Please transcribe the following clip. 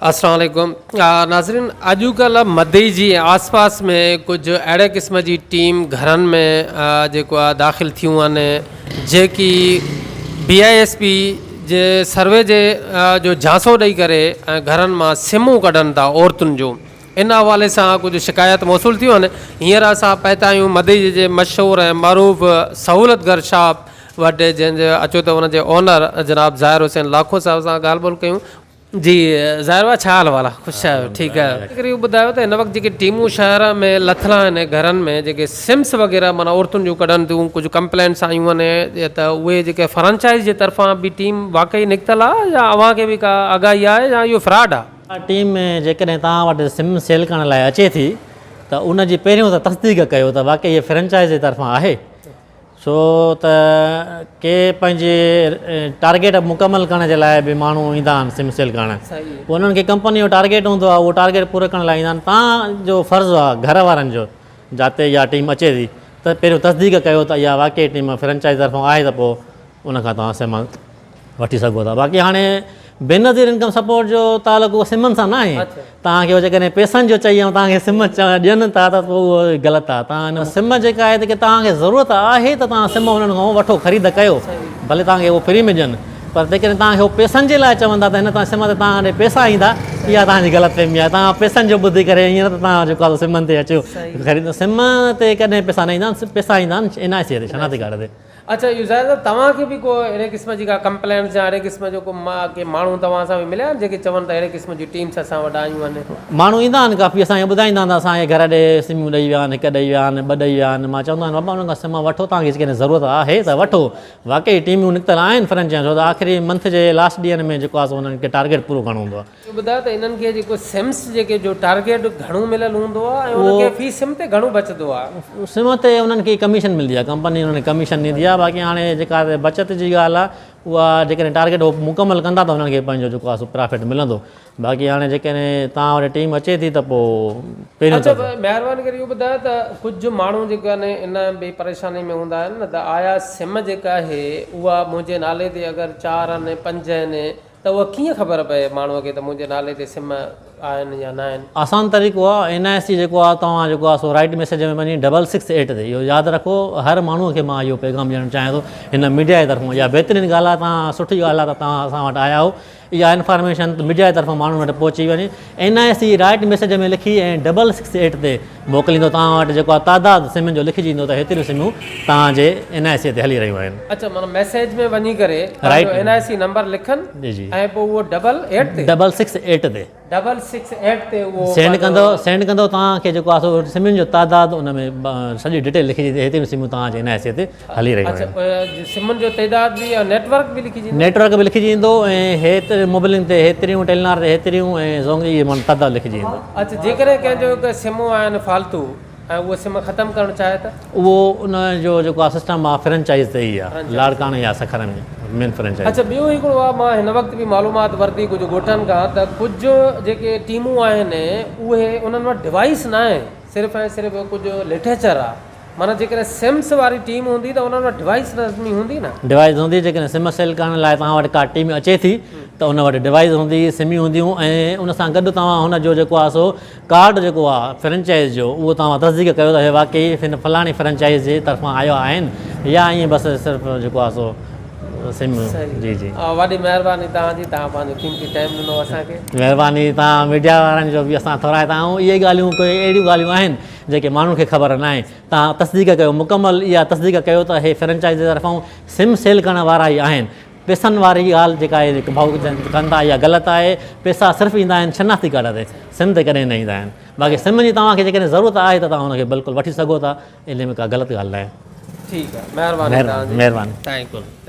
السلام عليڪم ناظرين اڄڪلهه مدئي جي آس پاس ۾ ڪجهه اهڙي قسم جي ٽيم گهرن ۾ جيڪو آهي داخل ٿيون آهن جيڪي بي I S P جي سروي جي جو جھانسو ڏئي ڪري ۽ گهرن مان سمون ڪڍن ٿا عورتن جون ان حوالي سان ڪجهه شڪايت موصول ٿيون آهن هينئر اسان پهتا آهيون مدئي جي مشهور ۽ معروف سهولت گهر شاپ وٽ جنهن جو اچو ته ان جي اونر جناب ظاهر حسين لاکو صاحب سان ڳالهه ٻولهه ڪيون. جي ظاهر ڀاء ڇا حال احوال آ خوش آهيو ٺيڪ آهيو. ڪري اهو ٻڌايو ته هن وقت جيڪي ٽيمون شهر ۾ لٿل آهن گهرن ۾ جيڪي سمس وغيره معنيٰ عورتن جون ڪڍن ٿيون ڪجهه ڪمپلينٽس آيون آهن ته اهي جيڪي فرنچائز جي طرفان به ٽيم واقعي نڪتل آ يا اوهان کي به ڪا آگاهي آهي يا اهو فراڊ آ. اها ٽيم جيڪڏهن توهان وٽ سم سيل ڪرڻ لاء اچي ٿي ته ان جي پهريون ته تصديق ڪيو ته واقعي هي فرنچائز جي طرفان آهي ڇو ته ڪي پنهنجي ٽارگيٽ مڪمل ڪرڻ جي لاء به ماڻهو ايندا آهن سم سيل ڪرڻ پوء انهن کي ڪمپني جو ٽارگيٽ هوندو آهي اهو ٽارگيٽ پورو ڪرڻ لاء ايندا آهن تان جو فرض آهي گهر وارن جو جاتي اها ٽيم اچي ٿي ته پهريون تصديق ڪيو ته اها واقعي ٽيم فرنچائز طرفان آهي ته پوء ان کان توهان سم وٺي سگهو ٿا باقي هاڻي بينظير انڪم سپورٽ جو تعلق اهو سمن سان ناهي توهان کي جيڪڏهن پيسن جو چئي ۽ توهان کي سم ڏين ٿا ته پوء اهو غلط آهي توهان ان سم جيڪا آهي ته توهان کي ضرورت آهي ته توهان سم انهن کان وٺو خريد ڪيو ڀلي توهان کي اهو فري ۾ ڏين پر جيڪڏهن توهان کي هو پيسن جي لاء چوندا ته هن سم تي توهان ڏي پيسا ايندا اها توهان جي غلط فهمي آهي توهان پيسن جو ٻڌي ڪري ائين نه ته توهان جيڪو آهي سمن تي اچو خريد سم تي ڪڏهن پيسا نه ايندا آهن پيسا ايندا آهن اين آء سي تي شناختي ڪارڊ تي. اڇا اهو ظاهر صاحب توهان کي به ڪو اهڙي قسم جي ڪا ڪمپلينٽس يا اهڙي قسم جو ڪو ڪي ماڻهو توهان سان به مليا آهن جيڪي چون ته اهڙي قسم جون ٽيمس اسان وٽ آيون آهن. ماڻهو ايندا آهن ڪافي اسان کي ٻڌائيندا آهن ته اسان کي گهر ڏي سميون ڏئي ويا آهن هڪ ڏئي ويا آهن ٻه ڏئي ويا آهن مان چوندو آهيان بابا انهن کان سم وٺو توهان کي جيڪڏهن ضرورت آهي ته وٺو واقعي ٽيميون نڪتل آهن فرنچ ڇو ته آخري منٿ جي لاسٽ ڏينهن ۾ جيڪو آهي سو انهن کي ٽارگيٽ پورو ڪرڻو هوندو آهي. اهو ٻڌايو ته انهن کي جيڪو سمس جيڪي جو ٽارگيٽ گهڻو مليل هوندو آهي ۽ انهن کي في سم تي گهڻو بچندو آهي. سم تي انهن کي ڪميشن ملندي آهي ڪمپني انهن کي ڪميشن ڏيندي آهي باقي هاڻي جيڪا بچت جي ڳالهه آهي اها جيڪڏهن ٽارگيٽ هو مڪمل ڪندا ته انهن کي پنهنجو جيڪو آهي سو پرافٽ ملندو باقي هاڻي جيڪڏهن توهان وٽ ٽيم اچي ٿي ته پوء پهريون اڇا مهرباني ڪري اهو ٻڌايو ته ڪجهه ماڻهو جيڪي آهن ان به پريشاني ۾ هوندا آهن نه ته آيا سم جيڪا آهي اها منهنجي نالي تي اگر چار آهن پنج آهن ته اها ڪيئن خبر پئي ماڻهوء کي ته منهنجي نالي تي سم آهن يا نه آهن؟ آسان طريقو آ اين I سي جيڪو آ توهان جيڪو آ سو رائٽ ميسيج ۾ وڃي ڊبل سڪس ايٽ تي اهو ياد رکو هر ماڻهو کي مان اهو پيغام ڏيڻ چاهيان ٿو هن ميڊيا جي طرفون اها بهترين ڳالهه آ توهان سٺي ڳالهه آ ته توهان اسان وٽ آيا آهيو اها انفارميشن ميڊيا جي طرفون ماڻهن وٽ پهچي وڃي اين آء سي رائٽ ميسيج ۾ لکي ۽ ڊبل سڪس ايٽ تي موڪليندو توهان وٽ جيڪو آهي تعداد سمن جو لکجي ايندو ته هيتريون سمون توهان جي اين آء سي تي هلي رهيون آهن. اڇا معنيٰ ميسيج ۾ وڃي ڪري پنهنجو اين آء سي نمبر لکن جي جي ۽ پوء اهو ڊبل ايٽ تي ڊبل سڪس ايٽ تي ڊبل سڪس ايٽ تي اهو سينڊ ڪندو سينڊ ڪندو توهان کي جيڪو آهي سو سمن جو تعداد ان ۾ سڄي ڊيٽيل لکجي ايندي هيتريون سمون توهان جي اين آء سي تي هلي رهيون آهن. اڇا سمن جو تعداد به ۽ نيٽ ورڪ به لکجي ايندو؟ نيٽ ورڪ به لکجي ايندو ۽ هيتري موبلنگ تي هيتريون ٽيلينار تي هيتريون ۽ زونگ اهي معنيٰ تعداد لکجي ايندو. اڇا جيڪڏهن ڪنهن جو هڪ سمون آهن فالتو ۽ اهو سم ختم ڪرڻ چاهي ته؟ اهو ان جو جيڪو آهي سسٽم آهي فرنچائز تي ئي آهي لاڙڪاڻي يا سکر ۾ مين فرنچائز. اڇا ٻيو هڪڙو آهي مان هن وقت به معلومات ورتي ڪجهه ڳوٺن کان ته ڪجهه جيڪي ٽيمون آهن اهي انهن وٽ ڊوائيس ناهي صرف ۽ صرف ڪجهه لٽريچر آهي معنيٰ جيڪڏهن سمس واري ٽيم هوندي ته انهن وٽ ڊوائيس لازمي هوندي نه؟ ڊوائيس هوندي جيڪڏهن سم سيل ڪرڻ لاء توهان وٽ ڪا ٽيم اچي ٿي ته ان وٽ ڊوائيس هوندي سميون هونديون ۽ ان سان گڏ توهان هن جو جيڪو آهي سو ڪارڊ جيڪو آهي فرنچائز جو اهو توهان تصديق ڪيو ته هي واقعي هن فلاڻي فرنچائز جي طرفان آيا آهن يا ائين بس صرف جيڪو آهي سو سم جي جي. وڏي مهرباني توهان جي توهان پنهنجو قيمتي ٽائيم ڏنو اسان کي. مهرباني توهان ميڊيا وارن جو به اسان ٿورائتا آهيون اهي ڳالهيون ڪوئي اهڙيون ڳالهيون آهن جيڪي ماڻهن کي خبر ناهي توهان تصديق ڪيو مڪمل اها تصديق ڪيو ته هي فرنچائز جي طرفان سم سيل ڪرڻ وارا ئي آهن پيسن واري ڳالهه جيڪا هي ڀائو ڪن ٿا اها غلط آهي پيسا صرف ايندا آهن شناختي ڪارڊ تي سم تي ڪڏهن نه ايندا آهن باقي سم جي توهان کي جيڪڏهن ضرورت آهي ته توهان ان کي بلڪل وٺي سگهو ٿا ان ۾ ڪا غلط ڳالهه ناهي. ٺيڪ آهي مهرباني توهان جي مهرباني. Thank you.